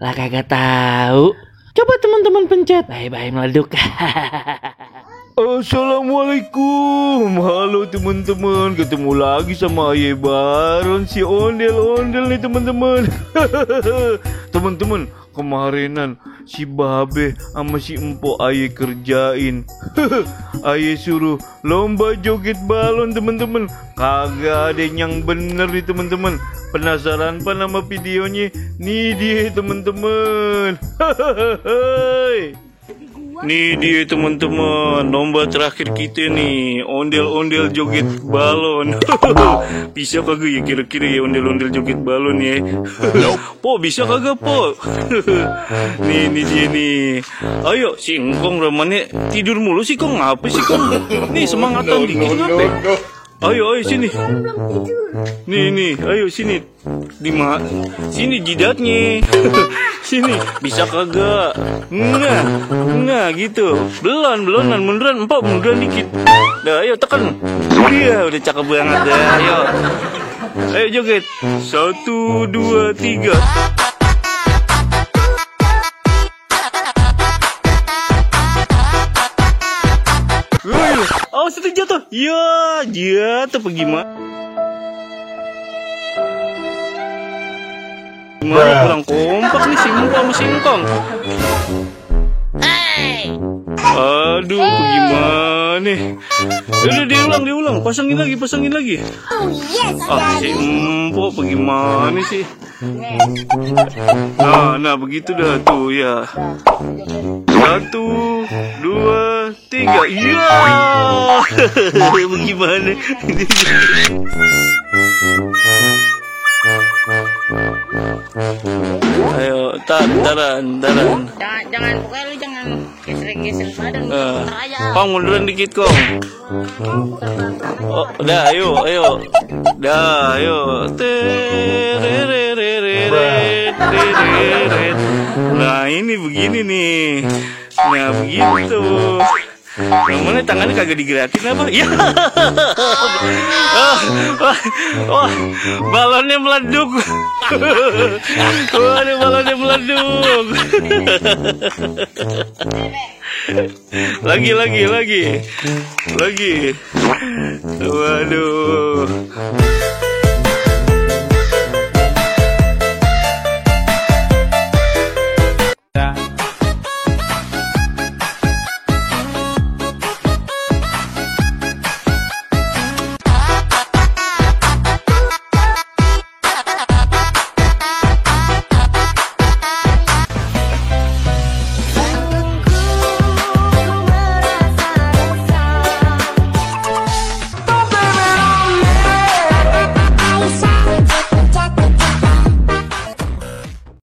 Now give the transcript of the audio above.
Lah kagak tahu. Coba teman-teman pencet. Bye-bye meleduk. Assalamualaikum. Halo teman-teman, ketemu lagi sama Aye Baron si ondel-ondel nih teman-teman. Teman-teman, kemarinan si Babe sama si Empo Aye kerjain. Aye suruh lomba joget balon teman-teman. Kagak ada yang bener nih teman-teman. Penasaran apa nama videonya? Nih dia teman-teman. Nih dia teman-teman, lomba terakhir kita nih, ondel-ondel joget balon. Bisa kagak ya kira-kira ya ondel-ondel joget balon ya? Po, bisa kagak po? Nih dia nih. Ayo si Engkong ramane tidur mulu sih kong, ngapa sih kong? Nih semangatan dikit ngapa? Ayo sini. Nih, ayo sini. Sini jidatnya. Sini, bisa kagak? Nah gitu. Belonan munduran, empok munduran dikit. Dah, ayo tekan. Iya, udah cakep banget dah. Ayo joget. 1, 2, 3. Oh, sudah jatuh. Ya, jatuh apa gimana? Kurang kompak nih si Empo sama si Engkong. Aduh, gimana? Udah diulang. Pasangin lagi. Si Empo bagaimana sih? Nah begitu dah tuh ya. 1, 2, 3. Iya. Bagaimana? Ayo, taran. Jangan, pokoknya lu jangan geser badan. Kong munduran dikit kong. Oh, dah, ayo. Dah, ayo. Nah, ini begini nih. Nah, begitu. Yang mana tangannya kagak digerakin apa? Ya. Wah, balonnya meleduk. Waduh, balonnya meleduk. Lagi. Waduh.